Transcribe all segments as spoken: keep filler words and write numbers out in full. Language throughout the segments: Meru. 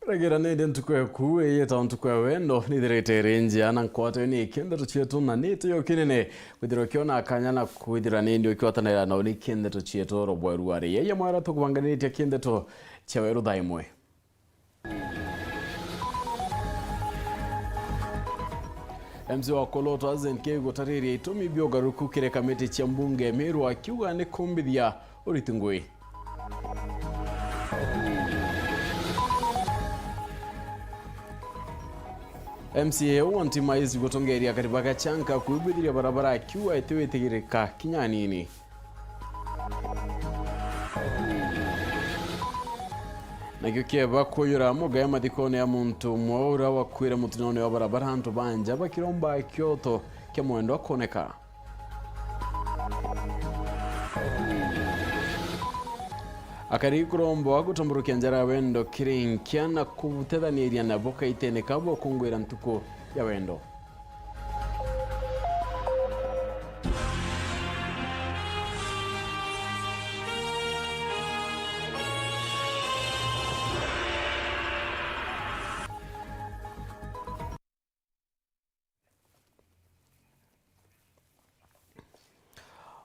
Ragira nindi ntuku eku, iyita ntuku ya wendo, nithirite iri njia na nkwatwe ni kindeto cietu, na ni tuyo kinene kwithirwa ukiona kanya na kwithira nindi ukigwatanira nao ni kindeto cietu oro bweru ari. Yaya mwara tukubanganitie kindeto cia weru thaa imwe. M C wa Koloto Azent Kei gutariria itumi bia ugaruruku kiri kamiti cia mbunge ya Meru akiuga ni kumbithia uriti ngui. M C A wa Ntima East gutongeria Kariobangi Gachanka kwigwithiria barabara akiuga itiwitigirika kinya anini. Nakio kieba kuyura mugaya mathikone ya muntu umwe uria wakuire mutinone wa barabara, antu ba nja bakiromba kioto kia mwendwa kwoneka. Akari kuromba gutamburukia njara ya wendo kiri nkia na kubutethaniria nabo kaitene kabo kungwira ntuku ya wendo.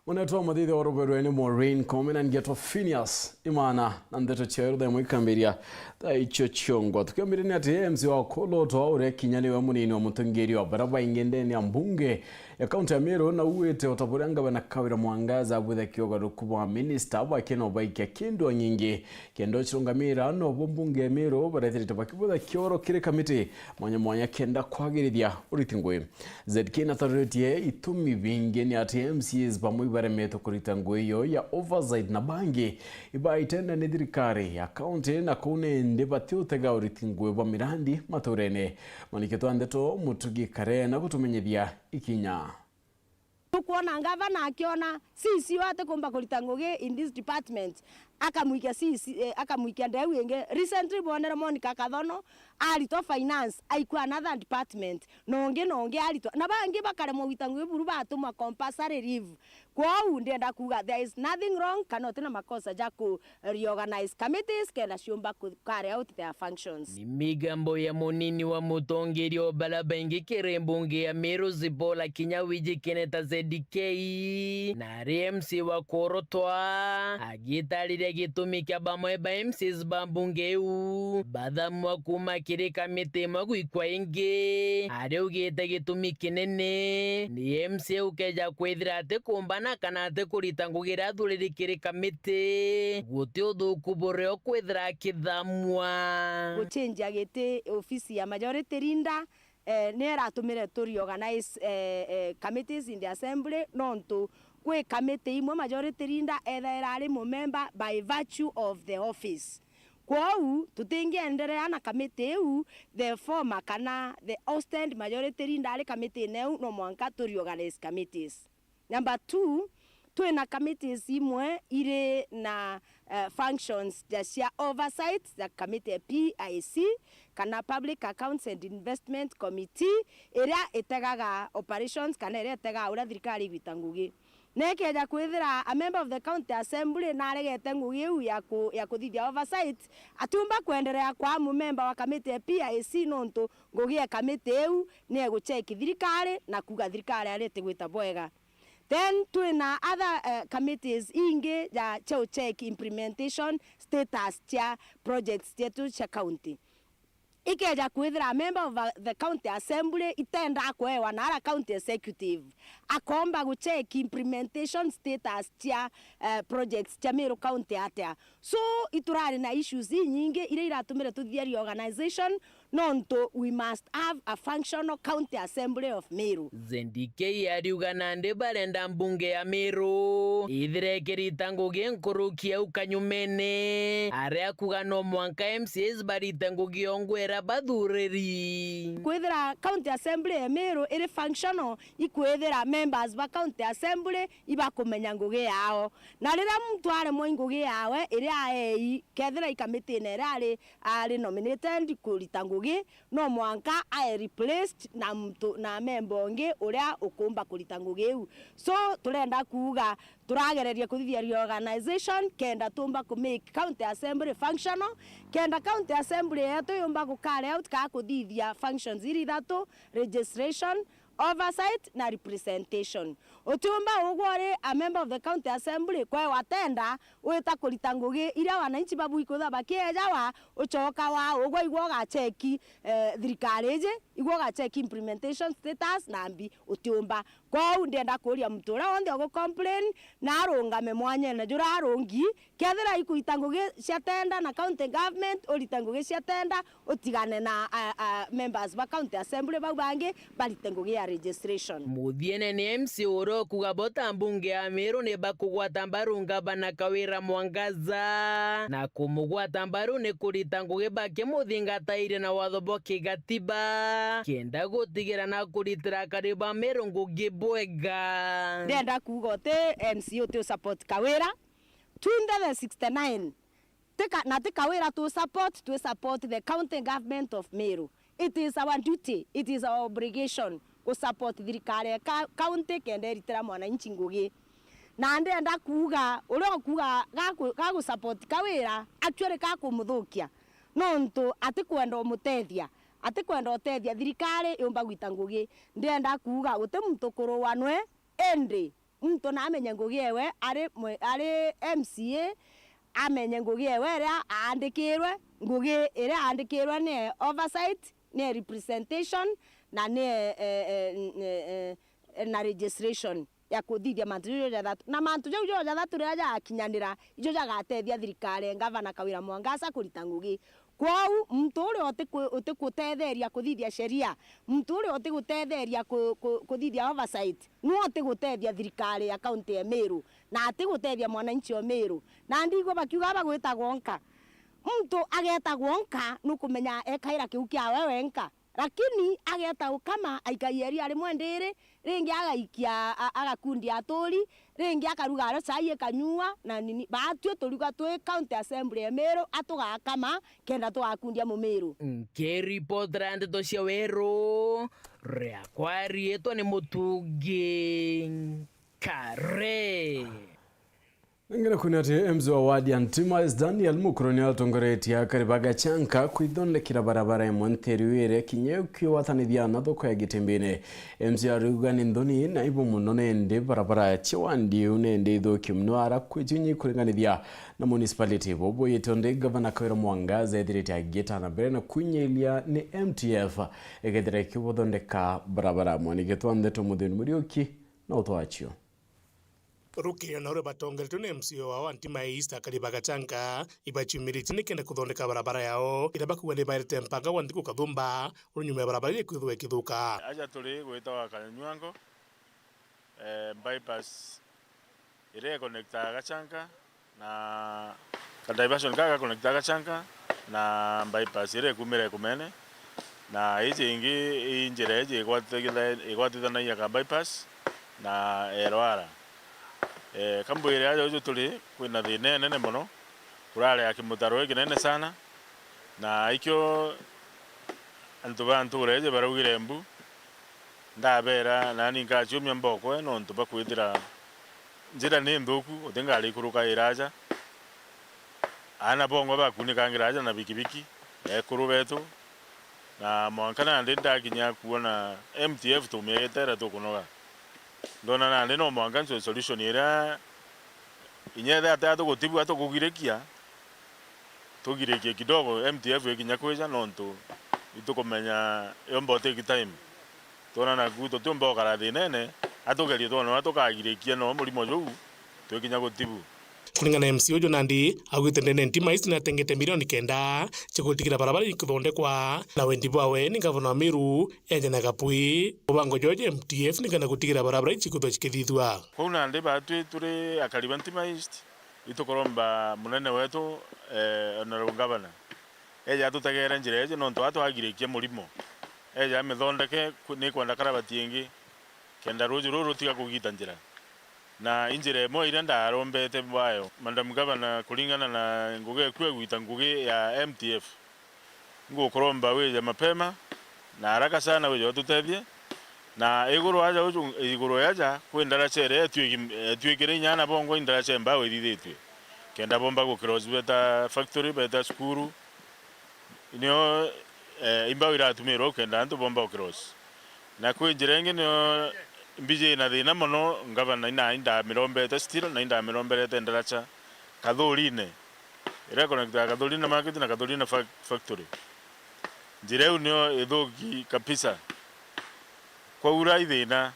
Munetwa muthithia wa ruberwe ni Maureen Koome na ngetwa Phineas Imana, na ndeto cia rutha imwe ikambiria thaa icio ciongwa. Tukiambiria ni ati M C wa Koloto uria kinya niwe munini wa mutongeria wa baria baingi ndene ya mbunge ya kaunti ya Meru na uwite o ta buria ngavana Kawira Mwangaza abwithakia ugaruruku bwa minista bwake no baikia kindu nyingi kenda ucirungamira, nobo mbunge ya Meru barethirite bakibwithakia oro kiri kamiti mwanya mwanya kenda kwagirithia uriti ngui. Z K natariritie itumi bingi ni ati M C As bamwe ibaremetwe kurita ngui iyo ya oversight na bangi ibaitenda ni thirikari ya kaunti na kuu nindi batiutega uriti ngui bwa mirandi maturene. Mwaniki twa ndeto Mutugi Kare na gutumenyithia ikinya. Tukwona ngavana akiona C C O atikumba kurita ngugi in this department, akamwikia C C, eh, akamwikia ndeu ingi. Recently bwonere Monica Kathono aritwa finance, aikua another department, na ungi na ungi aritwa. Na bangi bakaremwa gwita ngugi buru batumwa compulsory leave. Kwou ndienda kuuga there is nothing wrong kana utina makosa ja ku reorganize committees kenda ciumba ku carry out their functions. Ni migambo ya munini wa mutongeria o baria baingi kiri mbunge ya Meru Zipporah Kinya wijikene ta Z K, na ari M C wa Kuorotwa, agitariria gitumi kia bamwe ba M Cs ba mbunge iu bathamwa kuma kiri kamiti imwe gwikwa ingi. Ariugite gitumi kinene ni M C A ukeja kwithira atikumbana kana atikurita ngugi iria athuriri kiri kamiti, guti uthuku burio kwithira akithamwa. Guchenjia giti ofisi ya majority leader, eh, niyo iratumire tu reorganize, eh, eh, committees in the assembly, nontu kwi committee imwe majority leader ethaira ari mumemba by virtue of the office. Kwou tutingienderea na committee iu, the former kana the ousted majority leader ari committee-ine iu, no mwanka tu reorganize committees. Number two, twina committees imwe iri na, eh, functions ja cia oversight ja committee ya P I C kana Public Accounts and Investment Committee, iria itegaga operations kana iria itegaga uria thirikari igwita ngugi. Na ikeja kwithira a member of the county assembly naregete ngugi iu ya ku-, ya kuthithia oversight, atiumba kwenderea kwa mumemba wa committee ya P I C, nontu ngugi ya committee iu ni egucheki thirikari na kuuga thirikari aria itigwita bwega. Then twina other, eh, committees ingi ja, cia ucheck implementation status cia projects cietu cia county. Ikeja kwithira a member of, uh, the county assembly itendaa kuewa na ara county executive, akomba gucheck implementation status cia, eh, projects cia Meru County atia. So, iturari na issues inyingi iria iratumire tuthithia reorganization, nontu we must have a functional county assembly of Meru. Zendikei ariuga nandi barenda mbunge ya Meru ithire ikirita ngugi nkuruki au kanyumene, aria akuga no mwanka M C As barite ngugi o ngwera bathuriri. Kwithira county assembly ya Meru iri functional, ikwithira members ba county assembly ibakumenya ngugi yao. Na riria muntu aremwa i ngugi yawe iria aei, kethira i committee-ine iria ari, ari nominated kurita ngugi ngugi, no mwanka ae replaced na mtu, na memba ungi uria ukumba kurita ngugi iu. So, turenda kuuga turagereria kuthithia reorganization kenda tumba ku make county assembly functional, kenda county assembly yetu yumba gu carry out kaa kuthithia functions iri ithatu: registration, oversight na representation. Utiumba ugwe uri a member of the county assembly kwewa tenda wita kurita ngugi iria wananchi babu ikwithwa bakiejawa, ucoka wa ugwe igwe ugacheki, eh, thirikari iji, igwe ugacheki implementation status na mbi, utiumba. Kwou ndienda kuuria muntu uria wonthe ugu complain na arungame mwanyene juria arungi, kethira ikurita ngugi cia tenda na county government, urite ngugi cia tenda, utigane na, a, a, members ba county assembly bau bangi barite ngugi ya registration. Muthiene ni M C A uria ukuga bo ta mbunge ya Meru ni bakugwata mbaru ngavana Kawira Mwangaza, na kumugwata mbaru ni kurita ngugi bakimuthingataire na watho bwa kigatiba, kenda gutigira na kuritira akari ba Meru ngugi bwega. Ndenda kuuga uti M C A uti u support Kawira, tunde the sixty-nine. Tika, na ti Kawira tu support, twi support the county government of Meru. It is our duty, it is our obligation ku support thirikari ya ka-, county kenda iritira mwananchi ngugi. Na ndenda kuuga, uria ukuuga gaku-, gagu support Kawira, actually gakumuthukia. Nontu atikwenda umutethia, atikwenda utethia thirikari yumba gwita ngugi. Ndenda kuuga guti muntu kuruanwe, indi muntu na amenye ngugi ewe ari mwe-, ari M C A, amenye ngugi ewe iria aandikirwe, ngugi iria aandikirwe ni oversight, ni representation, na ni, eh, eh, n-, eh, eh, na registration ya kuthithia mantu jau jojathatu. Na mantu jau jojathatu riria jagakinyanira, ijo jagatethia thirikari, ngavana Kawira Mwangaza kurita ngugi. Kwou, muntu uria utiku-, utikutetheria kuthithia sheria, muntu uria utigutetheria ku-, ku-, kuthithia oversight, niwe utigutethia thirikari ya county ya Meru, na atigutethia mwananchi o Meru. Na ndigua bakiuga bagwitagwo nka. Muntu agetagwo nka, nukumenya ekaira kiu kiawe wenka. Lakini ageta ukama, aikagia iria rimwe ndiri, ringi agaikia, a-, agakundia aturi, ringi akaruga ario chai ikanyua, na nini. Baatwi turiuga twi county assembly ya Meru, atugakama, kenda tugakundia Mumiru. Nkiripotera ndeto cia Weru, riakwa riitwa ni Mutungi Kare. Ningine kwina ati M C A wa ward ya Ntimais Daniel Mukuru ni atongoretie akari ba Gachanka kwithondekera barabara imwe ntheri wire kinya ukiwatanithia na thoko ya Gitimbini. M C A ariuga ni nthoni na ibu muno, nindi barabara cia ward iu nindi ithuki muno ara kwicinyi kuringanithia na municipality. Bobo yitondi gavana Kawira Mwangaza ethirite agita na mbere na kwinyilia ni M T F ikethira ikibuthondeka barabara. Mwaniki twa ndeto Muthini Muriuki na utwacio. Rukiria na uria batongeretwe ni M C A wa Wantima East, akari ba Gachanka, ibaciumiritie nikenda kuthondeka barabara yao, iria bakuuga ni bairite mpanga wa nthiku kathumba, uri nyuma ya barabara iria ikwithwa ikithuka. Aja turi gwitawa Kanyuango, eh, bypass iria iconnectaga Gachanka na ka diversion kaka ga connectaga Gachanka na bypass iria ikumira Ikumene, na iji ingi i njira iji igwatithanagia ka bypass na L R. Eh, kambwire aja uju turi kwina thina inene mono, kurari ya kimutaro ikinene sana, na ikio antu ba ntura iji baraugire mbu, ndabera nani nkaciumia mbokwe nontu bakwithira njira ni nthuku, uti ngari ikurukaira aja. Aana bongwa bakunikangira aja na bikibiki, ekuru betu, na mwanka nandi ndakinya kuona M T F tumiegete iria tukunoga. Ndona nandi no mwanka ncwe solution iria inya ethira atia tugutibua tugugirikia, tugirikie kidogo M T F ikinya kwija, nontu itukumenya yomba utake time. Twona naku tutiumba ukara thinene, atugerie twone uria tukagirikia no murimo juu twikinya gutibu. Kuringana na M C A uju nandi, augite ndene Ntimais ni atengete milioni kenda cia gutigira barabara ikuthondekwa, na wendi bwawe ni ngavana wa Meru eje na gapwi mubango jwawe ja M T F nikenda gutigira barabara ici ikwithwa cikithithua. Kwou nandi batwi turi akari ba Ntima East, itukuromba munene wetu, eh, Honorable Governor, eje atutegere njira iji, nontu aa twagirikia murimo. Eje amithondeke, ku-, nikwenda karabati ingi, kenda ruuji ruru rutiga kugita njira. Na i njira imwe iria ndarombete bwayo, Madam Governor, kuringana na ngugi eku egwita ngugi ya M T F, Ngukuromba wije mapema na haraka sana wije ututethie. Na iguru aja uju, iguru yaja, kwi ndaraca iria etwiki-, etwikire inya na bongwa indaraca imbao ithithitue. Kenda bomba gu cross beta factory, beta cukuru. Nio, eh, imbao iratumirwa kenda antu bomba gu cross. Na kwi njira ingi nio mbiji ina thina mono, ngavana ina indamirombete still, na indamiromberete ndaraca Kathurine. Iria connectaga Kathurine Market na Kathurine fac-, Factory. Njira iu nio ithuki kabisa. Kwaura ithina,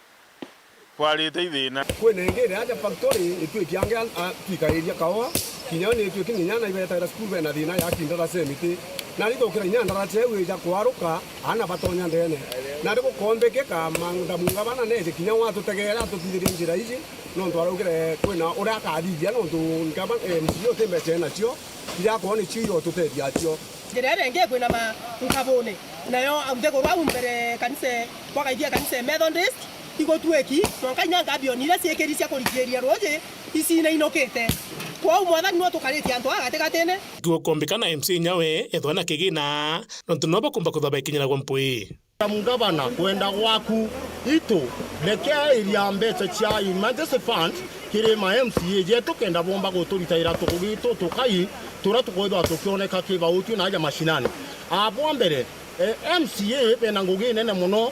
kwarite ithina. Kwina ingi iria aja factory itwikiange a, a, twikairia kaoa, kinya ni itwiki nginya na ibetaira cukuru bena thina ya kindaraca miti. Na rithukira inya ndaraca iu ija kwaruka, ana batonya ndene. Na rigukombekeka mangunda mungabana neje kinya watutegeera atutithirie njira iji, nontu araugire kwina uria akathithia, nontu ngaba, eh, M C A uti mbeca enacio, iria akorwo nicio igotutethia acio. Njira iria ingi kwina ma nkabune, nayo nthiguru au mbere kanisa, kwagaithia kanisa ya Methodist, igutwiki, mwanka inya ngabioni iria ciikiri cia kurigiiria ruuji, icinainukite. Kwou Mwathani nwe tukaritie antu aa gatigatine. Tugukombika na M C A nyawe ethwa na kigina, nontu no bakumba kwithwa baikinyiragwa mpwi. Ngavana, kwenda gwaku, itu, rekeeria mbeca cia emergency fund kiri ma M C A jetu, kenda bomba guturitaira tukugi tutukai, turia tukwithwa tukioneka kibautu na aja mashinani. A bwa mbere, eh, M C A bena ngugi nene mono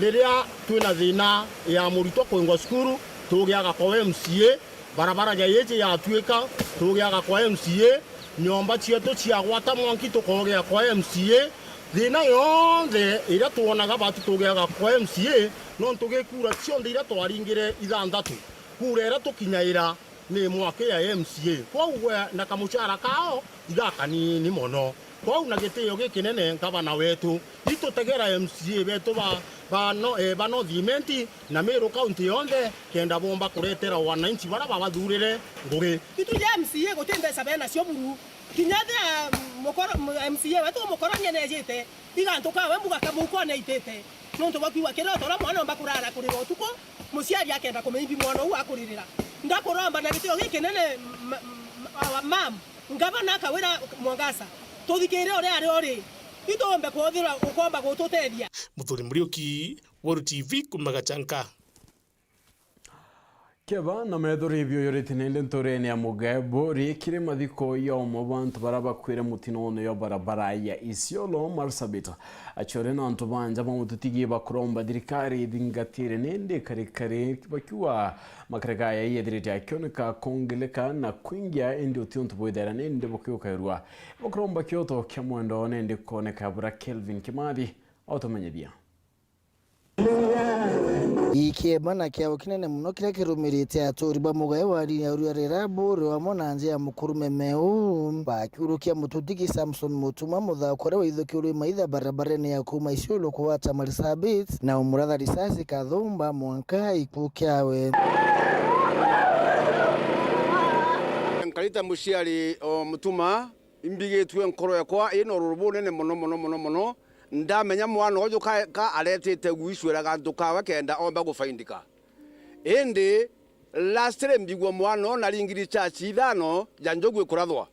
riria twina thina ya muritwa kwingwa cukuru, tugiaga kwa M C A, barabara ja iji yatwika, tugiaga kwa M C A, nyomba cietu ciagwata mwanki tukogea kwa M C A, thina yonthe iria twonaga batu tugiaga kwa M C A, nontu gikura cionthe iria twaringire ithanthatu, kura iria tukinyaira ni mwaki ya M C A. Kwou we na kamucara kao igakanini mono. Kwou na gitio gikinene ngavana wetu, itutegera M C A betu ba, ba no-, eh, ba North Imenti na Meru County yonthe, kenda bomba kuretera wananchi baria babathurire ngugi. Itu ja M C A guti mbeca benacio buru. Kinya thia mukoro-, M C A wetu mukorania nejite, igantu kawe mbuga kamukone aitite. Nontu bwa kwigua kirota uria mwana omba kurara kurira utuku, muciari akenda kumeimbi mwana uu akuririra. Ndakuromba na gitio gikinene, ma-, ma-, our mom, Ngavana Kawira Mwangaza, tuthikire uria ari uri, itumbe kwithirwa ukomba gututethia. Muthuri Muriuki, Weru T V, kuma Gachanka. Keba na methori biuyurite nindi nturene ya Mugebo, rikire mathiko ya umwe bwa antu baria bakwire mutinone ya barabara ya Isiolo, Marsabit. Aciore na antu banja ba mututigi bakuromba thirikari ithingatire nindi karikari, bakiuga makarega ya iyethirite akioneka kongeleka na kwingia, indi uti untu bwithaira nindi bukiukairua. Bakuromba kioto kia mwendo nindi kuoneka bura. Kelvin Kimathi autumenyithia. Ikiema na kiao kinene mono kiria kirumirite aturi ba mugae wa ndini ya Uria Rirabu ri amwe na nja ya Mukuru Memeu, bakiurukia mututigi Samson Mutuma, muthako uria waithukiurwe maitha barabarene ya kuuma Isiolo kugwata Marsabit, na umuratha risasi kathumba mwanka gikuu kiawe. Nkarite muciari o Mutuma, imbigitue nkoro yakwa ina ururu bunene mono, mono, mono, mono. Ndamenya mwana uju ka, ka aretite gwicwira gantu kawe kenda omba gufaindika. Indi lastly mbigua mwana uyu naringiri chachi ithano ja njogu ikurathwa.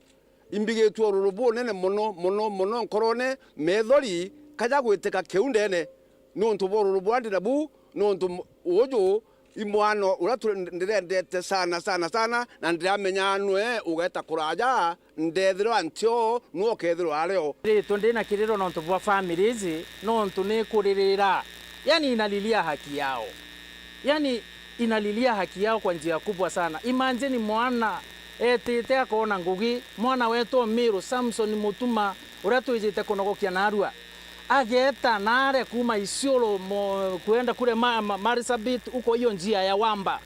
Imbigitue ururu bunene mono, mono, mono nkorone, methori kaja gwitika kiu ndene. Nontu bwa ururu bwa ndi nabu, nontu m-, uju i mwana uria tu-, ndirendete sana, sana, sana, na ndiramenya nwe ugeta kuraja, ndethirwa ntio, nwe ukethirwa ario. Ritwe ndi na kiriro nontu bwa families, nontu ni kuririra. Yani, inalilia haki yao. Yani, inalilia haki yao kwa njia kubwa sana. Imagine mwana etite akona ngugi, mwana wetu o Miru, Samson Mutuma, uria twijite kunogokia narua. Ageta naare kuuma Isiolo mo-, kwenda kule ma-, ma-, Marsabit, huko hiyo njia ya Wamba.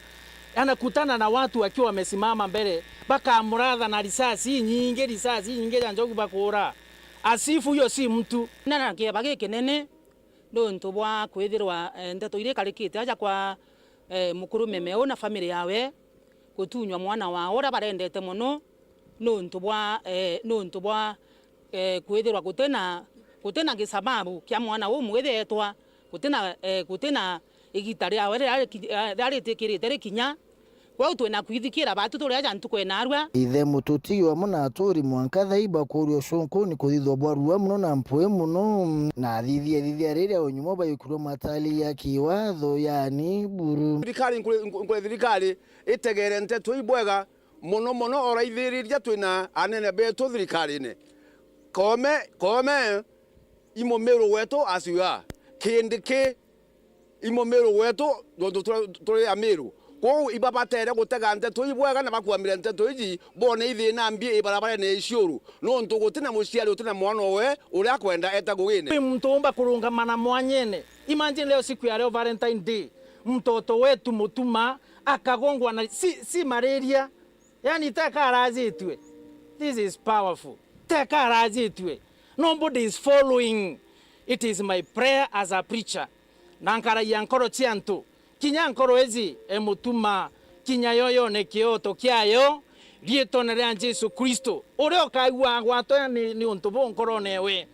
Anakutana na watu wakiwa wamesimama mbele, bakamuratha na risasi nyingi, risasi nyingi ya njogu bakura. Asifu huyo si mtu. Na na kieba gikinene, nontu bwa kwithirwa, eh, ndeto iria ikarikite aja kwa, eh, Mukuru Memeu na family yawe, gutunywa mwana wao uria barendete mono, nontu bwa, eh, nontu bwa, eh, kwithirwa gutina, gutina gisababu kia mwana uu mwithetwa, gutina, eh, gutina igita riawe riria riki-, eh, riria ritikirite rikinya, Kwou twina kwithikira batu turi aja ntuku ya narua. Ithe mututigi wamwe na aturi mwanka thaa ibakuuria ucunkuni kuthithwa bwa rua mono na mpui mono, na athithia thithia riria unyuma baikurwa matali ya kiwatho, yaani buru. Thirikari nkuri, nkuri thirikari itegere nteto ibwega mono mono, oraithiriria twina anene betu thirikarine. Koome, Koome, i mumiru wetu as we are. Kindiki i mumiru wetu, nontu turi, turi amiru. Kwou ibabatere gutega nteto ibwega na bakwamira nteto iji, bone ithina mbi ibarabarene ya Isiuru, nontu guti na muciari uti na mwana owe uria akwenda eta ngugine. Kwi muntu uumba kurungama na mwanyene. Imagine leo siku ya leo, Valentine Day, mtoto wetu mutuma akagongwa na si, si malaria. Yani teka arajitue. This is powerful. Teka arajitue. Nobody is following. It is my prayer as a preacher. Na nkaragia nkoro cia antu. Kinya nkoro iji e mutuma, kinya yo yone kioto kiayo, riitone ria Jesu Kristo. Uria ukaigua agwatwa ni, ni untu buu nkorone ewe.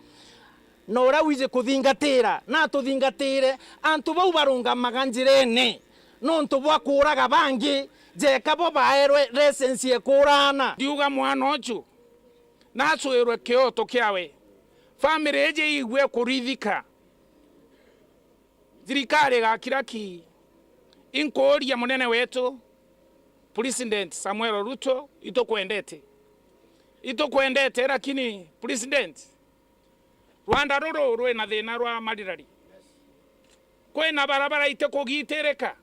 Na uria wiji kuthingatira, natuthingatire antu bau barungamaga njirene nontu bwa kuuraga bangi, jeka bo baerwe license ya kuuraana. Ndiuga mwana uju nacwirwe kioto kiawe, family iji iigue kurithika, thirikari igakira ki? Inkuuria munene wetu, President Samuel Ruto, itukwendete. Itukwendete, lakini President, Rwanda ruru rwina thina rwa marirari. Kwina barabara itikugitirika.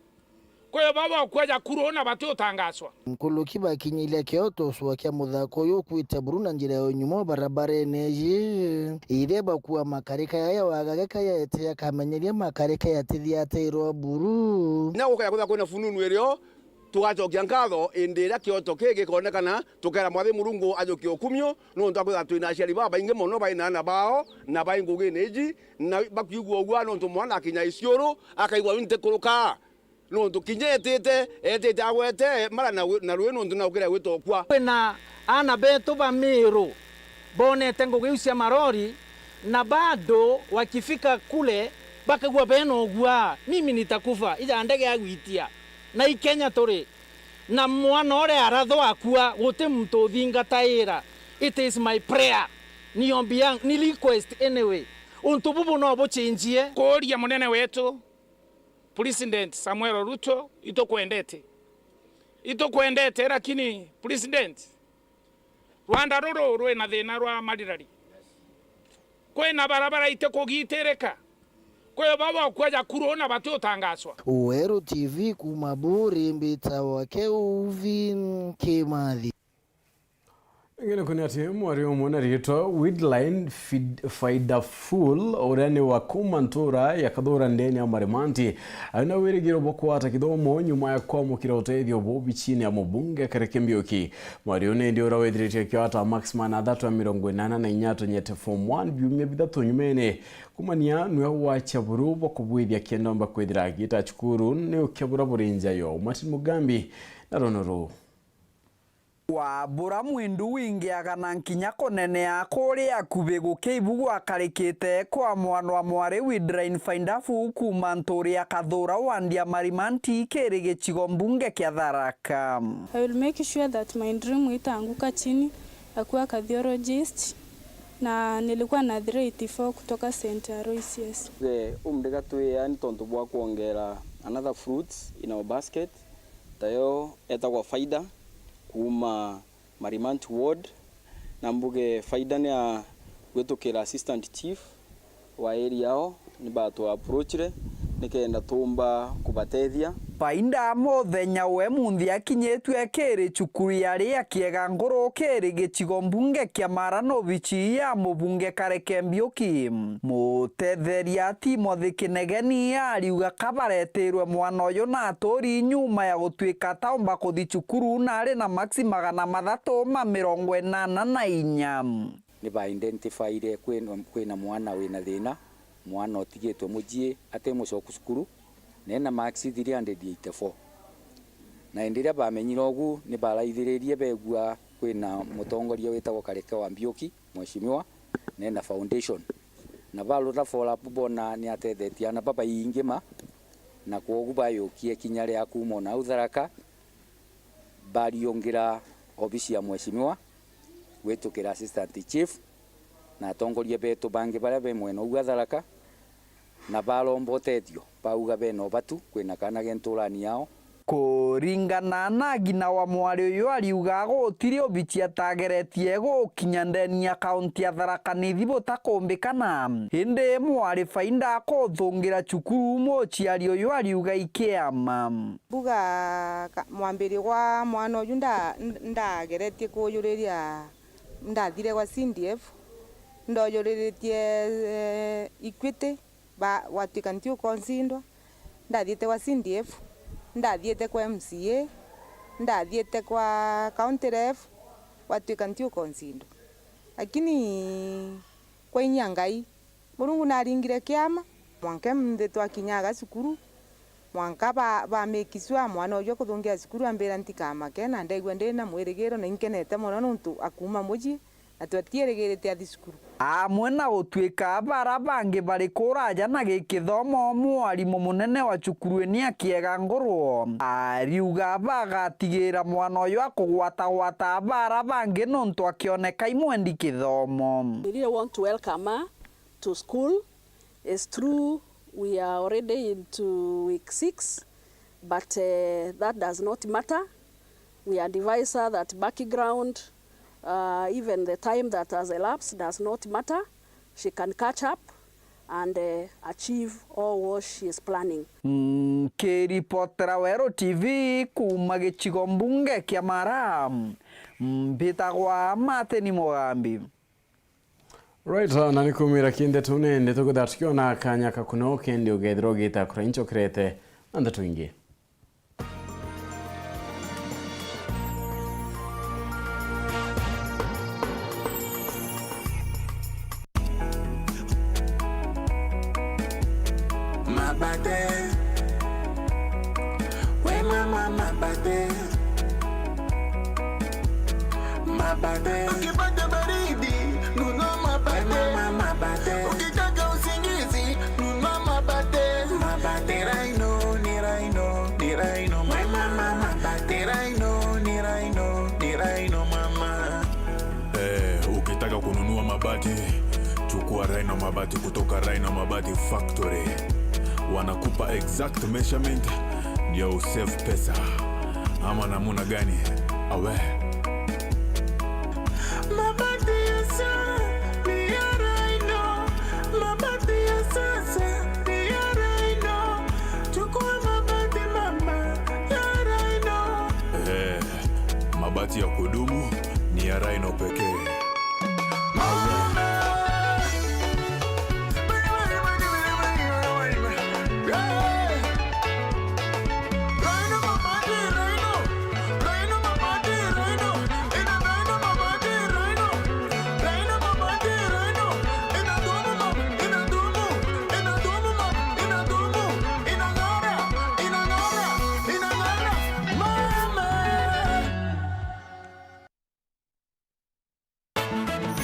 Kwi baba ukua jakuru na batiutangaswa. Nkuluki bakinyiria kioto ucwa kia muthako uyu ukwite buru na njira ya unyuma barabarene iji. Iria bakua makarika yaya wagage kayaete yakamenyeria makarika yatithiatairwa buru. Na gukaya kwithirwa kwina fununu irio, tugacokia nkatho indi iria kioto kii gikoonekana, tukeera Mwathi Murungu ajukie ukumio, nontu akwithirwa twina aciari babaingi mono baina aana bao na bai ngugine iji, na bakwigua ugua nontu mwana akinya Isiuru akaigua wi ntikuruka, nontu kinya etite, etite agwete mara na wi-, na rui nontu naukire gwita ukua. Kwina aana betu ba Miru bonete ngugi iu cia marori, na bado wakifika kule bakagua bena ugua, mimi nitakufa, ija ndege ya gwitia. Na i Kenya turi. Na mwana uria arathwa akua, guti muntu uthingataira. It is my prayer. Ni ombi yang-, ni request anyway. Untu bubu no buchinjie. Kuuria munene wetu, President Samuel Ruto, itukwendete. Itukwendete, lakini President, Rwanda ruru rwina thina rwa marirari. Kwina barabara itikugitirika. Kwi baba ukua jakuru na batiutangaswa. Weru T V kuuma Buri, mbitawa Kelvin Kimathi. Ngene kuni ati mwari umwe na riitwa Widline Fid-, Faida Full, uria ni wa kuuma ntuura ya Kathura ndene ya Marimanti, aina wirigiro bwa kwata kithomo nyuma ya kwamukira utethio bwa obichini ya mubunge Kareke Mbiuki. Mwari uyu nindi uria withiritie akiwata max magana athatu na mirongo inana na inya atunyete form one biumia bithatu nyumene. Kumania nwe wacha buru bwa kubwithia kenda omba kwithira agita cukuru ni ukia bura buri nja yo. Martin Mugambi na rono ruu. Kwabura mwindu wingiaga na nkinya kunenea kuria akubi gukia ibu gwakarikite kwa mwana wa mwari Widline Faindafu kuuma nturi ya Kathura wandi ya Marimanti kiri gicigo mbunge kia Tharaka. I will make sure that my dream itaanguka chini, akuwa cardiologist, na nilikuwa na three eighty-four kutoka Saint Aloysius. Ge umdiga twi yani tontu bwa kwongera another fruits in our basket, tayo etagwa Faida kuuma Marimanti ward, na mbuge Faida ni a gwitukira assistant chief wa area yao, ni batu approachire nikenda tumba kubatethia. Faida muthenya we munthi akinyitue kiri cukuru ya Ria Kiega Nguru kiri gicigo mbunge kia Mara na obichi ya mubunge Kareke Mbiuki. Mutetheria Timothy Kinegeni ariuga kabaretirwe mwana uyu na aturi nyuma ya gutwika ataumba kuthi cukuru na ari na maksi magana mathatu ma mirongo inana na inya. Ni ba identifyire kwina, kwina mwana wina thina, mwana utigitwe mucii ati mucoku cukuru, na ena marks three hundred eighty-four. Na indi riria bamenyire ugu, ni baraithiririe beegua kwina mutongoria witagwa Kareke wa Mbiuki, mheshimiwa, na ena foundation. Na barura follow up boona ni atethetie aana babaingi ma, na kwogu bayukie kinya ria kuuma o nau Tharaka, Bariungira obisi ya Mheshimiwa gwitukira Assistant Chief na atongoria betu bangi baria be mwena uu wa Tharaka, na baromba utethio, bauga bena ubatu kwina kaana ge nturani yao. Kuringana na ng'ina wa mwari uyu, ariuga gutiri ubici atageretie gukinya ndeni ya kaunti ya Tharaka Nithi butakumbikana. Indi mwari Faida akuthungira cukuru, muciari uyu ariuga ikiama. Mbuga ka-, mwambirio gwa mwana uju nda-, ndageretie kuyuriria, ndathire gwa C D F, ndojuriritie, eh, Equity, ba-, gwatuika ntiukonsindwa, ndathiite gwa C D F, ndathiite kwa M C A, ndathiite kwa County Ref, gwatuika ntiukonsindwa. Lakini kwa inya Ngai, Murungu naringire kiama, mwanka nthi twakinyaga cukuru, mwanka ba, ba make sure mwana uju akuthungira cukuru ambira ntikamake, na ndegua ndina mwirigiro na inkenete mono nontu akuuma mucii, na twatiirigirite athi cukuru. Amwe na gutuika bara bangi bari kuraja na gikithomo, mwarimu munene wa cukuru ni akiega nguru. Ariuga bagatigira mwana uyu akugwatagwata bara bangi nontu akioneka imwendi kithomo. We really want to welcome her to school. It's true we are already into week six, but, eh, that does not matter. We advise her that background, uh, even the time that has elapsed does not matter. She can catch up and, eh, achieve all what she is planning. Nkiripotera Weru T V kuuma gicigo mbunge kia Mara, mbitagwa Martin Mugambi. Right, na ni kumira ki ndeto nende tukwithira tukiona kanya kakuno kendi ugethirwa ugita kura inchokerete na ndeto ingi. Mabate. We mama mabate. Mabate. Ukipata baridi, nunua mabate. We mama mabate. Ukitaka usingizi, nunua mabate. Mabate. Ni Rhino, ni Rhino, ni Rhino. We mama mabate. Ni Rhino, ni Rhino, ni Rhino mama. Eh, ukitaka kununua mabati, chukua Rhino Mabati kutoka Rhino Mabati Factory. Wanakupa exact measurement ndio usave pesa. Ama namuna gani? Awe. Mabati ya sasa ni ya Rhino. Mabati ya sasa ni ya Rhino. Chukua mabati mama ya Rhino. Eh, mabati ya kudumu ni ya Rhino pekee.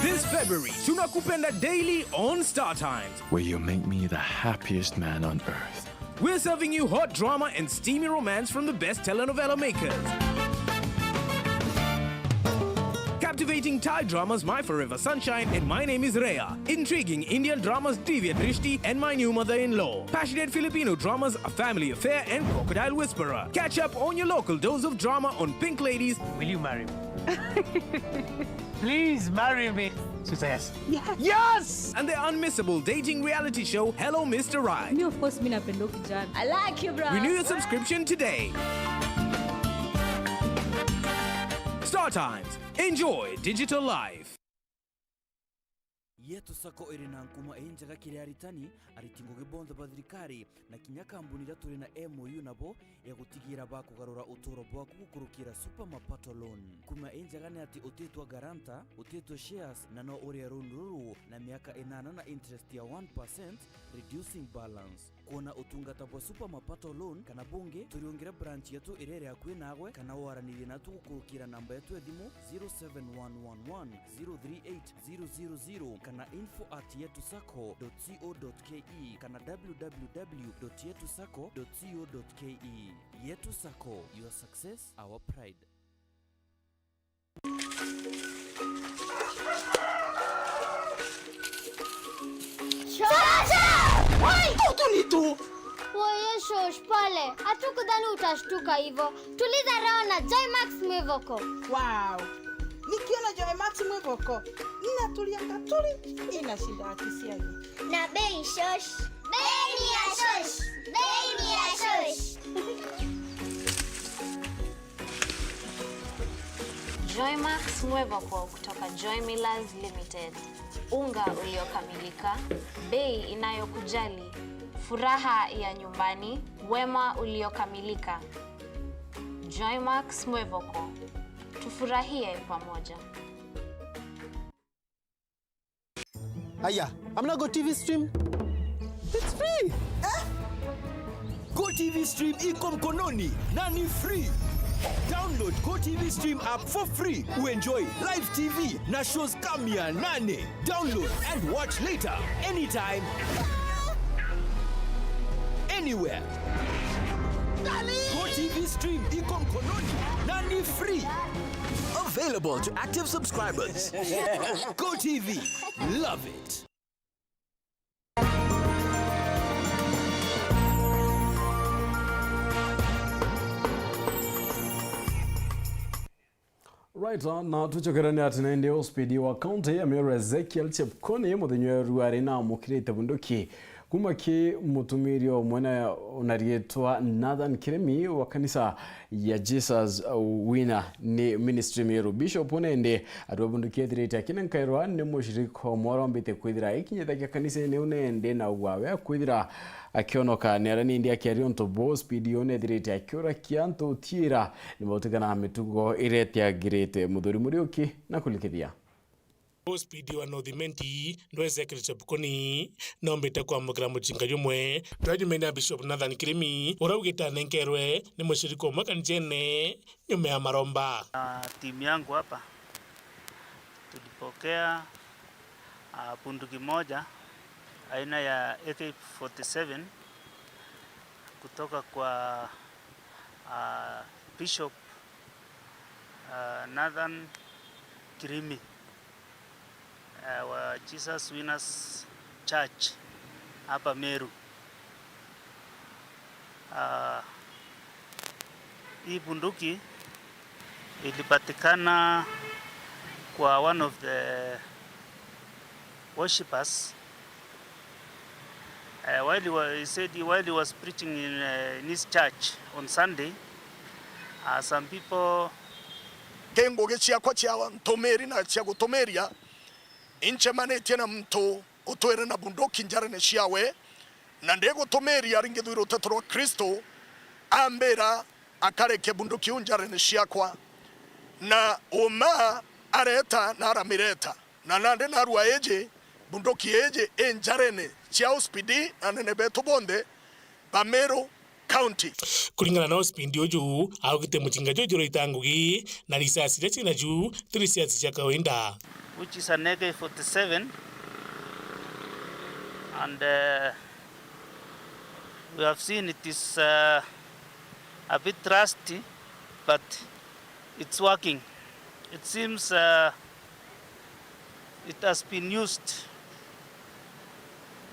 This February, tunakupenda daily on Star Times. Where you make me the happiest man on earth. We're serving you hot drama and steamy romance from the best telenovela makers. Captivating Thai dramas My Forever Sunshine and My Name is Rhea. Intriguing Indian dramas Divya Drishti and My New Mother-in-Law. Passionate Filipino dramas A Family Affair and Crocodile Whisperer. Catch up on your local dose of drama on Pink Ladies. Will you marry me? Please marry me. She says, yes. Yes! And the unmissable dating reality show, Hello Mister Right. Mi, of course, mi napenda huyu kijana. I like you, bro. Renew your subscription today. Star Times. Enjoy digital life. Yetu Sacco iri na nkuma injega kiri aritani, ariti ngugi bonthe ba thirikari, na kinya kambuni iria turi na M O U nabo ya gutigira bakugarura uturo bwaku gukurukira Super Mapato Loan. Nkuma injega ni ati utitwa guarantor, utitwa shares, na no urie loan ruru na miaka inana na interest ya one percent, reducing balance. Kwona utungata bwa Super Mapato Loan kana bungi, turiungire branch yetu iria iri akui naagwe, kana waranirie natu gukurukira namba yetu ya thimu zero seven one one one zero three eight zero zero zero kana info at yetu sacco dot co dot K E kana W W W dot yetu sacco dot co dot K E. Yetu Sacco, your success, our pride. Ai, tutu ni tu. Woye shosh, pole. Hatukudhani utashtuka hivyo. Tuliza roho na Joy Max Mwivoko. Wow. Nikiona Joy Max Mwivoko, ninatulianga tuli, ina shida ya kisiagi. Na bei shosh. Bei ni ya shosh. Bei ni ya shosh. Joymax Mwevoko kutoka Joy Millers Limited. Unga uliokamilika, bei inayokujali, furaha ya nyumbani, wema uliokamilika. Joymax Mwevoko, tufurahie pamoja. Aya, amna Go T V stream? It's free. Eh? Go T V stream iko mkononi na ni free. Download Go T V stream app for free. Uenjoy live T V na shows kama mia nane. Download and watch later anytime. Anywhere. Go T V stream iko mkononi na ni free. Available to active subscribers. Go T V. Love it. Right, uh, na tucokerane ati na indi O C P D wa county ya Meru Ezekiel Chepkoni muthenya wa ruari na amukirite bunduki kuma ki mutumiri umwe na, na riitwa Nathan Kirimi wa kanisa ya Jesus Winner ni Ministry Meru. Bishop Onende arua bunduki ethirite akinenkairwa ni mushirika umwe urombite kwithira ikinyithagia kanisene Onende na ugwawe akwithira akionoka. Ni ara nindi akiaria untu buu, O C P D Onende ethirite akiurakia antu utiira ni bautigana na mitugo iria itiagirite. Muthuri Muriuki na kulikithia. O C P D wa North Imenti, Ndweze Chepkoni, noombite kwamukira mucinga jumwe jwa nyumene ya Bishop Nathan Kirimi, uria augite anenkerwe ni mushirika umwe kanisene nyuma ya maromba. Na timu yangu hapa, tulipokea, ah, bunduki moja aina ya A K forty-seven kutoka kwa, ah, Bishop, ah, Nathan Kirimi, eh, wa Jesus Winners Church hapa Meru. Ah, hii bunduki ilipatikana kwa one of the worshippers. Eh, while he wa-, he said while he was preaching in, eh, in his church on Sunday, uh, some people. Ki ngugi ciakwa cia ntumiri na cia gutumiria, incemanitie na muntu utwire na bunduki njarene ciawe, na ndigutumiria ari ngithwire uteto rwa Kristo, ambira, "Akareke bunduki iu njarene ciakwa." Na uma areta na aramireta. Na nandi narua iji, bunduki iji i njarene cia O C P D na anene betu bonthe ba Meru County. Kuringana na O C P D uju, augite mucinga juju juraita ngugi na risasi iria ciina ju ti risasi cia kawaida. Which is an A K forty-seven, and, uh, we have seen it is, uh, a bit rusty, but it's working. It seems, uh, it has been used,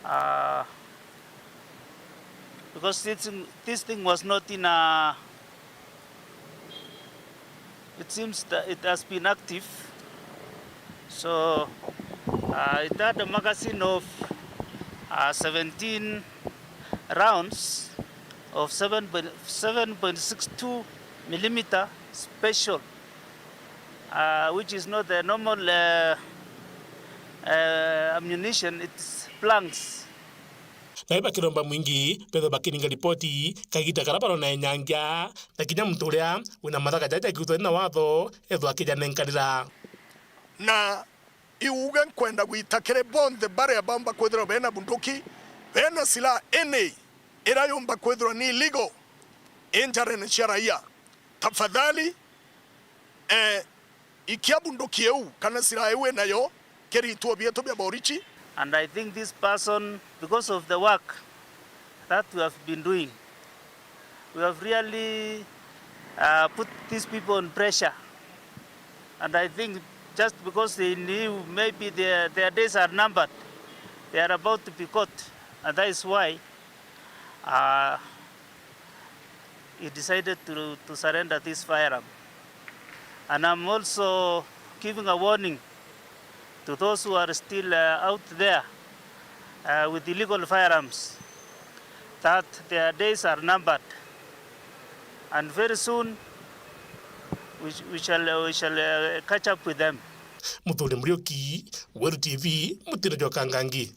uh, because this thing, this thing was not in a, it seems that it has been active. So, uh, it had a magazine of, uh, seventeen rounds of seven point, seven point six two millimeter special, uh, which is not the normal, uh, uh, ammunition, it's blanks. Nai bakiromba mwingi bethwe bakiringa ripoti kagita karia barona enyangia, na kinya muntu uria wina mathaga jaja jakiutwa na watho ethwa akijanenkanira. Na iuge nkwenda gwita kiri bonthe baria baumba kwithirwa bena bunduki, bena silaha any iria yumba kwithirwa ni illegal i njarene cia raia. Tafadhali, eh, ikia bunduki iu kana silaha iu winayo kiri ituo bietu bia borichi. And I think this person, because of the work that we have been doing, we have really, uh, put these people on pressure. And I think just because they knew maybe their, their days are numbered, they are about to be caught. And that is why, uh, he decided to, to surrender this firearm. And I'm also giving a warning to those who are still, uh, out there, uh, with illegal firearms, that their days are numbered. And very soon, we sh-, we shall, we shall, uh, catch up with them. Muthuri Muriuki, Weru T V, Mutino jwa Kangangi.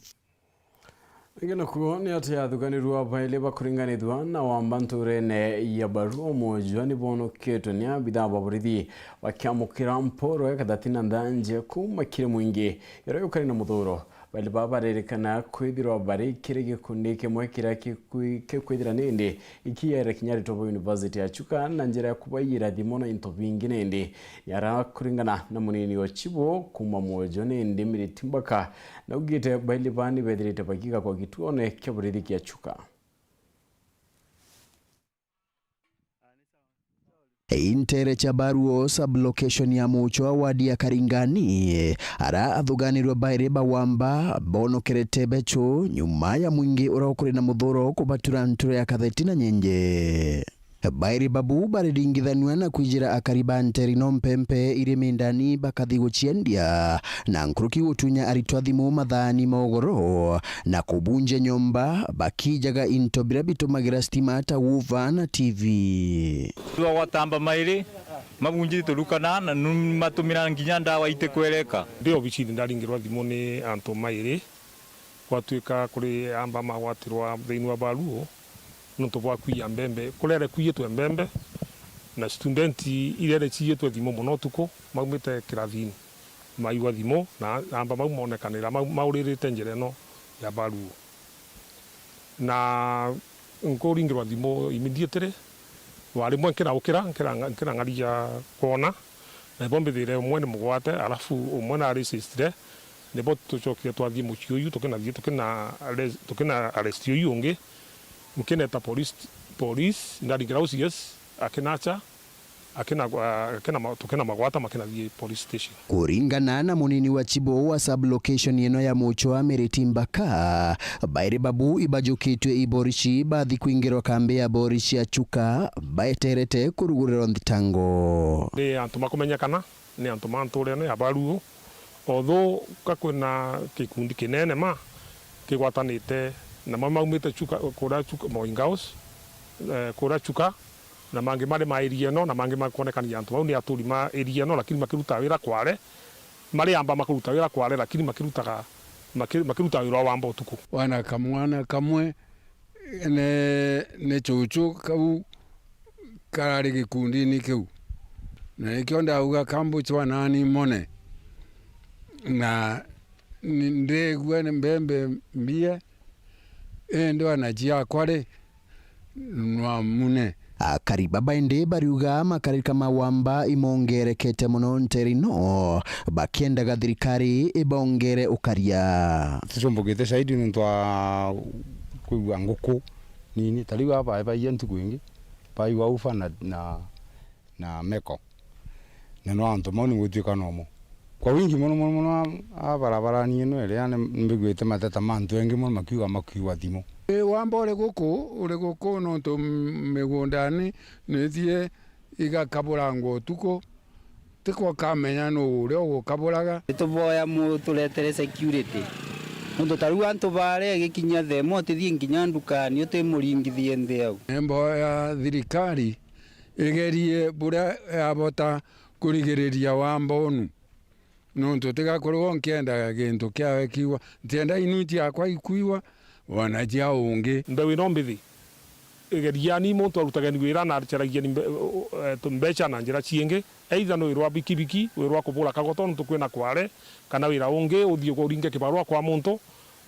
Ingi nakuo ni ati athuganirua bairi bakuringanithua na wamba nturene ya Baruo Mujua ni bonoketwe ni abithaa ba borithi bakiamukira mporo ya kathatina nthanje kuuma kiri mwingi iria yukari na muthuro. Bairi baba baririkana kwithirwa bari kiri gikundi kimwe kiria kikwi-, kikwithira nindi ikiere kinya aritwa ba University ya Chuka na njira ya kubaiyira thimu na into bingi nindi. Yara kuringana na munini wa Chibo kuuma Mwojo nindi Miriti Mbaka, naugite bairi baa ni bethirite bakiga kwa gituone kia borithi kia Chuka. Intere cha Baruo sub-location ya Muchwa wadi ya Karingani, ara athuganirwe bairi ba wamba bonokerete becho nyuma ya mwingi uria ukuri na muthuro kubatura nture ya katheti na nyenje. Bairi babu bariringithanua na kwijira akari ba nteri no mpempe iri mindani bakathi guciendia, na nkuruki gutunya aritwa thimu mathaani ma ugoro, na kubunjia nyomba bakijaga into biria bitumagira stima ta woofer na T V. Twagwatamba mairi mabunjiri turukana na nu-, matumira nginya ndawa itikwereka. Ndi obicini ndaringirwa thimu ni antu mairi. Gwatuika kuri amba magwatirwa thiini wa Baruo nontu bwa kwiya mbembe, kurere kwiyitwe mbembe, na student irere ciyitwe thimu mono utuku, maumite kirathini, maigwa thimu, na amba mau monekanira, mau-, mauririte njira ino ya Baruo. Na nkuringirwa thimu immediately, wa rimwe nkiraukira, nkiranga-, nkirang'aria kwona, na ibo mbithire umwe ni mugwate, alafu umwe na resistire, nibo tucokire twathii mucii uyu, tukinathii, tukina arrest, tukina arrest uyu ungi, nkineta police, police, ndaringira O C S, akinacha, akina, akina ma-, tukina magwata, makinathii police station. Kuringana na munini wa Chibo wa sub-location ino ya Muchwa, Miriti Mbaka, bairi babu ibajukitwe i borici bathi kwingirwa kambi ya borici ya Chuka baeterete kurugurirwa nthitango. Ni antu makumenyekana, ni antu ma nture ino ya Baruo, although ka kwina gikundi kinene ma kigwatanite, na ma maumite Chuka, kuria Chuka, Moinga House, eh, kuria Chuka, na mangi mari ma area ino, na mangi makwonekania antu bau ni aturi ma area ino, lakini makirutaga wira kware, mari amba makiruta wira kware, lakini makirutaga, maki-, makirutaga wira wa wamba utuku. Wana kamwana kamwe, ni, ni chuchu kau karari gikundini kiu, na nikio ndauga kambuchwa nani mone, na ni-, ndigua ni mbembe mbie, indi wana ciakwa ri, nwamune. Akari baba indi bariuga makarika ma wamba imongerekete mono ntere ino, bakiendaga thirikari ibongere ukaria. Tucumbukite zaidi nontu wa kwigua nguku nini. Ta riu aba baia ntuku ingi, baigua ufa na, na, na meko. Na no antu mau ni gutuika nomo. Kwa wingi mono, mono, mono, a, a barabarani ino iria ni mbiguite mateta ma antu engi mono makiuga makiuga thimu. Ii, wamba uri guku, uri guku nontu m-, migundani nithie igakaburangwa utuku, tikwa kamenya nuu uria ugukaburaga. Nituboya muturetere security. Nontu ta riu antu baria igikinya thaa imwe utithie nginya ndukani utimuringithie nthi au. Nimboya thirikari igerie buria yabota kurigiriria wamba unu. Nontu tiga kurigwa nkienda gintu kiawe kiwa, ntienda inui ciakwa ikwiwa, wana cia ungi. Mbeu ino mbithi, igeriani muntu arutageni wira na acaragieni mbe-, eh, mbeca na njira ciingi, either ni wira wa bikibiki, wira wa kubura kagoto nontu kwina kware, kana wira ungi uthii uringe kibarua kwa muntu,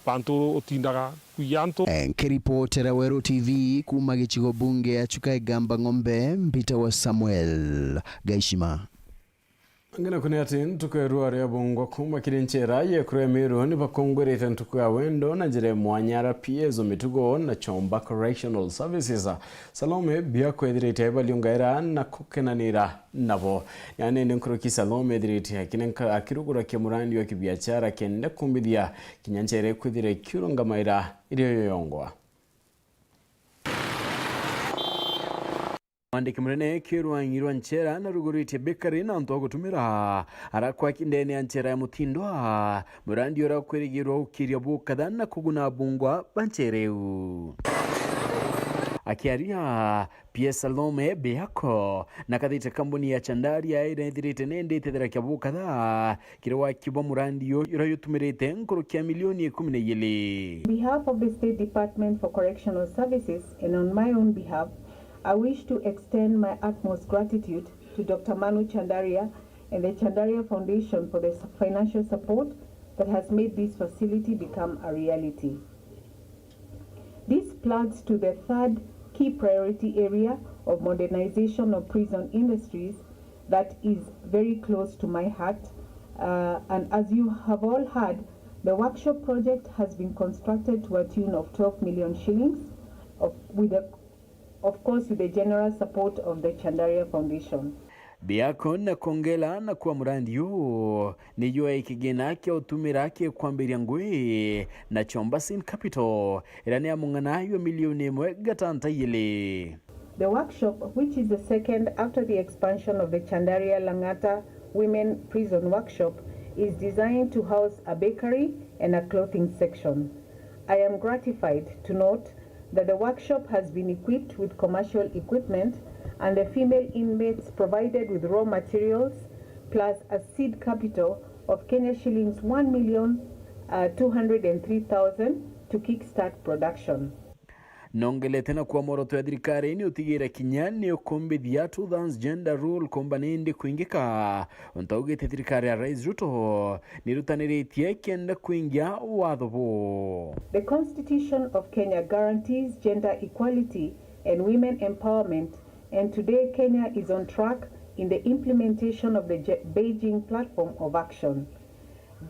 bantu utindaga kwiya antu. Eh, nkiripotera Weru T V kuuma gicigo bunge ya Chuka Igamba Ng'ombe, mbita wa Samuel Gaishima. Ngina kuni ati ntuku ya rua ria bungwa kuuma kiri nchera ya ekuru ya Meru ni bakungwirite ntuku ya wendo na njira ya mwanya R P S o mitugo na Chomba Correctional Services. Salome Biako ethirite aibaliungaira na kukenanira nabo. Yaani ni nkuruki Salome ethirite akinenka-, akirugura kia murandi wa kibiachara kenda kumbithia kinya nchera ikwithira ikiurungamaira irio yoyongwa. Mwandiki munene kirwangi rwa nchera na ruguritie bakery na antu a gutumira arakwa ndene ya nchera ya Mutindwa, murandi uria ukwirigirwa ukiria bukatha na kuguna bungwa ba nchera iu. Akiaria, P S Salome Biako na kathite kambuni ya Chandaria iria ithirite nende itethera kia bukatha kiri waki bwa murandi uyu uria utumirite nkuruki ya milioni ikumi na igiri. On behalf of the State Department for Correctional Services and on my own behalf, I wish to extend my utmost gratitude to Doctor Manu Chandaria and the Chandaria Foundation for the financial support that has made this facility become a reality. This plugs to the third key priority area of modernization of prison industries that is very close to my heart. Uh, and as you have all heard, the workshop project has been constructed to a tune of twelve million shillings, of, with a, of course, with the generous support of the Chandaria Foundation. Biako na kongela na kwa murandi uu, niyo ikigina kia utumira kikwambiria ngui na Chomba Sin Capital, iria ni ya mung'ana ywa milioni imwe gatanta igiri. The workshop, which is the second after the expansion of the Chandaria Lang'ata Women Prison Workshop, is designed to house a bakery and a clothing section. I am gratified to note that the workshop has been equipped with commercial equipment and the female inmates provided with raw materials plus a seed capital of Kenya shillings one million two hundred and three thousand to kickstart production. Nongelete na kuwa mworoto ya thirikari ni utigira kinya ni ukumbithia two thirds gender rule kuumba nindi kwingika. Untu augite thirikari ya Rais Ruto ni irutaniritie kenda kwingia watho buu. The Constitution of Kenya guarantees gender equality and women empowerment, and today Kenya is on track in the implementation of the Je-, Beijing Platform of Action.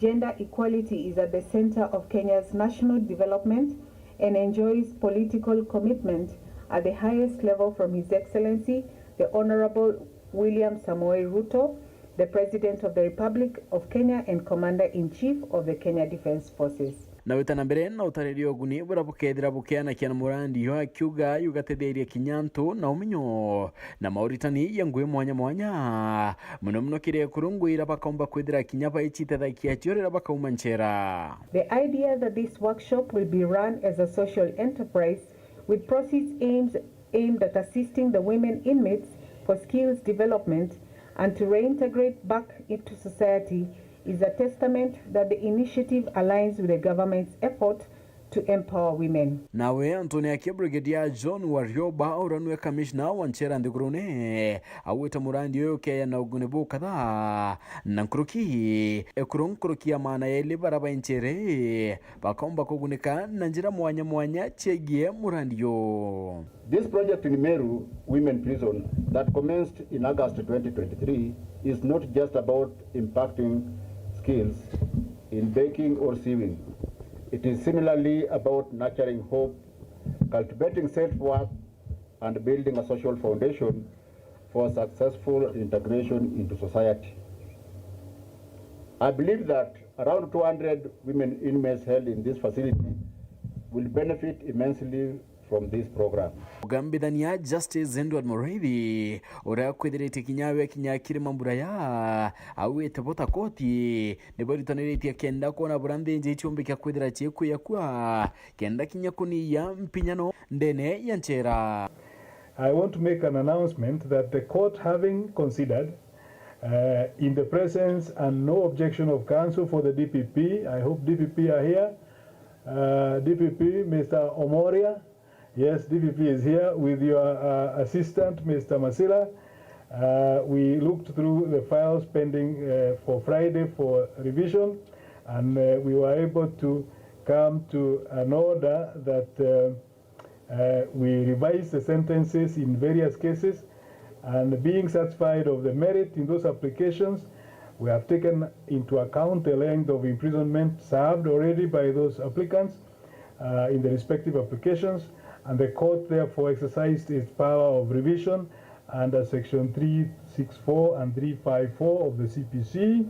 Gender equality is at the center of Kenya's national development and enjoys political commitment at the highest level from His Excellency, the Honorable William Samoei Ruto, the President of the Republic of Kenya and Commander-in-Chief of the Kenya Defence Forces. Na wita na mbere na utariri uguni buria bukethira bukianakia na murandi yo akiuga yugatetheria kinya antu na umenyo na mauritani ya ngui mwanya mwanya, muno muno kiri ekuru ngui iria bakaumba kwithira kinya baichitethagia cio riria bakauma nchera. The idea that this workshop will be run as a social enterprise with proceeds aims aimed at assisting the women inmates for skills development and to reintegrate back into society is a testament that the initiative aligns with the government's effort to empower women. Nawe Anthony akia Brigadier John Warioba, uria niwe kamishna wa nchera nthigurune, augite murandi uyu ukeya na uguni bukatha na nkuruki ekuru nkuruki ya maana yeli bara ba nchere bakaumba kugunika na njira mwanya mwanya ciegie murandi uyu. This project in Meru Women Prison that commenced in August twenty twenty-three is not just about impacting skills in baking or sewing. It is similarly about nurturing hope, cultivating self-worth, and building a social foundation for successful integration into society. I believe that around two hundred women inmates held in this facility will benefit immensely from this program. Mugambithania Justice Edward Muriithi, uria kwithirite kinya we kinya kiri mambura ya, augite bo ta koti ni barutaniritie kenda kwona buria nthinji ichumbi kia kwithira cikwiyakua kenda kinya kuniya mpinyano ndene ya nchera. I want to make an announcement that the court, having considered, uh, in the presence and no objection of counsel for the D P P, I hope D P P are here, uh, D P P, Mister Omoria, yes, D P P is here with your, uh, assistant, Mister Masila. Uh, we looked through the files pending, uh, for Friday for revision, and, uh, we were able to come to an order that, uh, Uh, we revised the sentences in various cases, and being satisfied of the merit in those applications, We have taken into account the length of imprisonment served already by those applicants uh, in the respective applications, and the court therefore exercised its power of revision under section three six four and three five four of the C P C,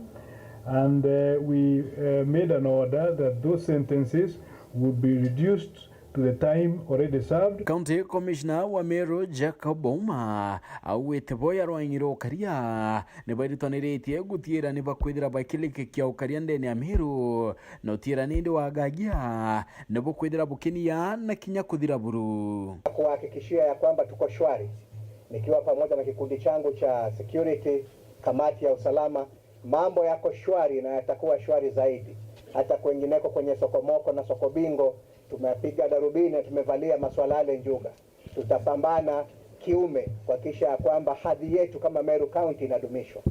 and uh, we uh, made an order that those sentences would be reduced to the time already served. County Commissioner wa Meru Jacob Ouma augite bo ya rwang'i rwa ukaria ni bairitaniritie gutiira ni bakwithira bakirikikia ukaria ndene ya Meru, na utiira nindi wagagia ni bukwithira bukinia na kinya kuthira buru. Kuhakikishia ya kwamba tuko shwari, nikiwa pamoja na kikundi changu cha security, kamati ya usalama, mambo yako shwari na yatakuwa shwari zaidi. Hata kwengineko kwenye Sokomoko na Soko Bingo, tumepiga darubini na tumevalia maswalale njuga. Tutapambana kiume kuhakikisha ya kwamba hadhi yetu kama Meru County inadumishwa.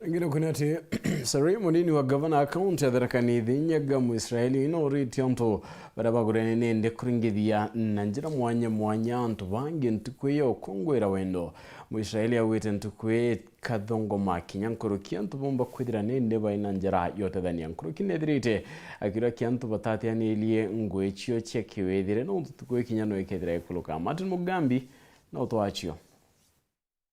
Ngire kwina ati, sorry, munini wa gavana wa kaunti ya Tharaka Nithi, Nyaga Mwisraeli, ino uritie antu baria bagurene nende kuringithia na njira mwanya mwanya antu bangi ntuku iyo kungwira wendo. Mwisraeli augite ntuku ii kathongoma kinya nkuruki antu bomba kwithira nende baina njira yotethania. Nkuruki nethirite akiura ki antu batatianirie ngui cio cia kiwithire, no ntuku ii kinya no ikethira ikuruka. Martin Mugambi no twacio.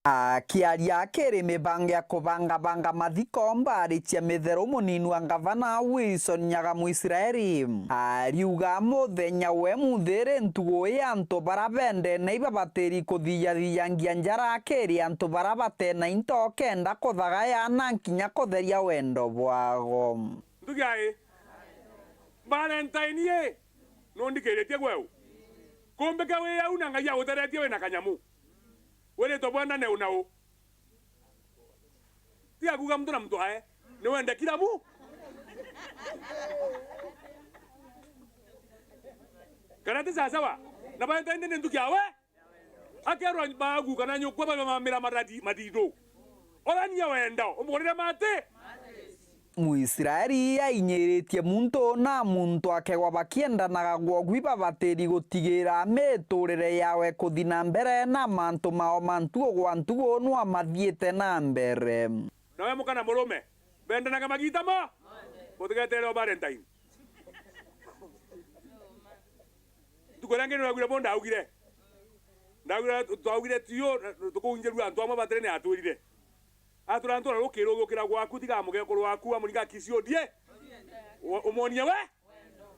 Akiaria akiri mibango ya kubangabanga mathiko, mbari cia mitheru, munini wa ngavana Wilson Nyaga Mwisraeli ariuga muthenya we muthiri ntugu ii antu bara bendene ibabatiri kuthiyathiyangia njara akiri antu bara batena into kenda kuthagaya na nkinya kutheria wendo bwago. Ntugi ai, Valentine ii, nundikiritie gweu? Kumbike wi au na Ngai aguteretie wina kanyamu. Wiritwe bwendane u na u. Tiga kuuga muntu na muntu ae, ni wende kila mu. Kana ti sasawa? Na baita indi ni ntuki awe? Akerwa baagu kana nyukwa bamamira maradi, madido. Orania wendo, umugurire mati? Mwisraeli ainyiritie muntu na muntu akegwa bakiendanaga gwogwi babatiri gutigira miturire yawe kuthi na mbere na mantu mao ma ntugu gwa ntugu nwa mathiite na mbere. Nawe muka na murume, bendanaga magiita mo? Butigetere o Valentine. Ntuku iria ingi niragwire bo ndaugire. Ndaugire twaugire tiyo, tukuunjirua antu amwe batiri ni atwirire. Atura antu na rukiri ugukira gwaku, tiga mugekuru waku amuringa kisi udie. U-, umwonie we?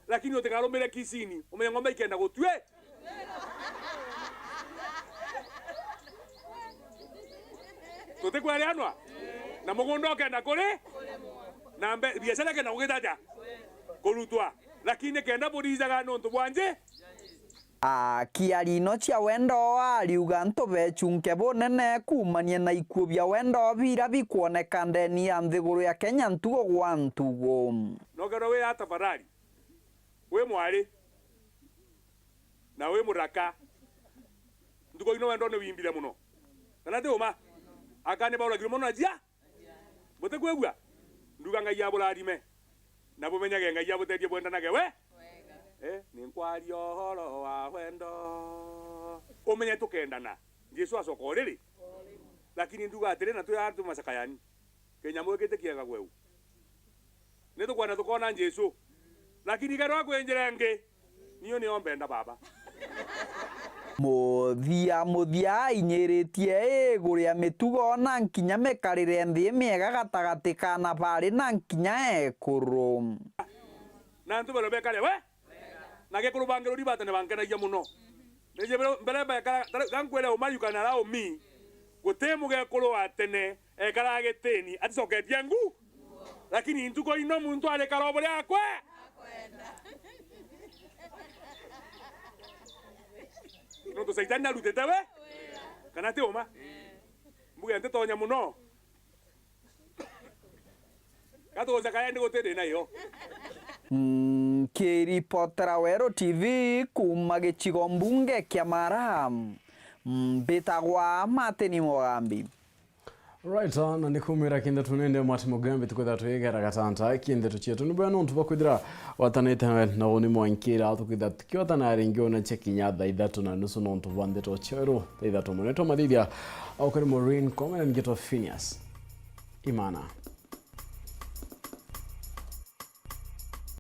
Lakini utikarumire kisini, umenye ng'ombe ikenda gutwi. Tutikwereanwa? Na mugunda ukenda kuri? Na mbe-, biashara ikenda kugitaja? Kurutwa. Lakini kenda burijaga nontu bwa nji? Akiaria ino cia wendo, ariuga antu bechunke bunene kuumania na ikuo bia wendo bira bikwoneka ndeni ya nthiguru ya Kenya ntugu gwa ntugu. Nokerwa wi ata tafadhali? Wi mwari na wi muraka. Ntuku ino wendo ni wimbire muno. Kana ti uma? Aka ni bauragirwe muno na jia? Butikwigua? Nduga Ngai aburathime, na bumenyage Ngai abuteethie bwendanage we. Eh, ni nkwaria uhoro wa wendo. Umenye tukendana, Jesu acoka o riri. Lakini nduga atiri, na twi aa twi macakayani. Kenya mwikite kiega gweu. Ni tukwenda tukona Jesu. Lakini kerwa kwi njira ingi, niyo niyo mbenda baba. Muthia muthia ainyiritie iguru ya mitugo na nkinya mikarire nthi miega gatagati ka na bari na nkinya ekuru. Na antu baria bekare we, na gekuru bangi ruri batene bankenagia muno. Nije mbere, mbere bekara, ta riu, ga nkwire uma, you can allow me, guti mugekuru wa tene ekaraga gitini aticoketie ngu. Lakini ntuku ino muntu arikara o buria akwe. Nontu Saitani narutite we? Kana ti uma? Mbuge ntitonya muno. Gatuguca kaendi guti thina iyo. Nkiripotera Weru T V kuuma gicigo mbunge kia Mara, mbitagwa Martin Mugambi. Right, ah, na nikumira kinde tunende Mwati Mugambi tukwitha twigera gatanta kinde tuchietu. Ni bwena untu bakwithira watanite na uni mwankira tukwitha tukiotana ringi ona chekinya thaa ithatu na nusu nontu bwa ndeto cheru. Thaa ithatu munetwa mathithia au kuri Maureen Kome na ngeto Phineas Imana.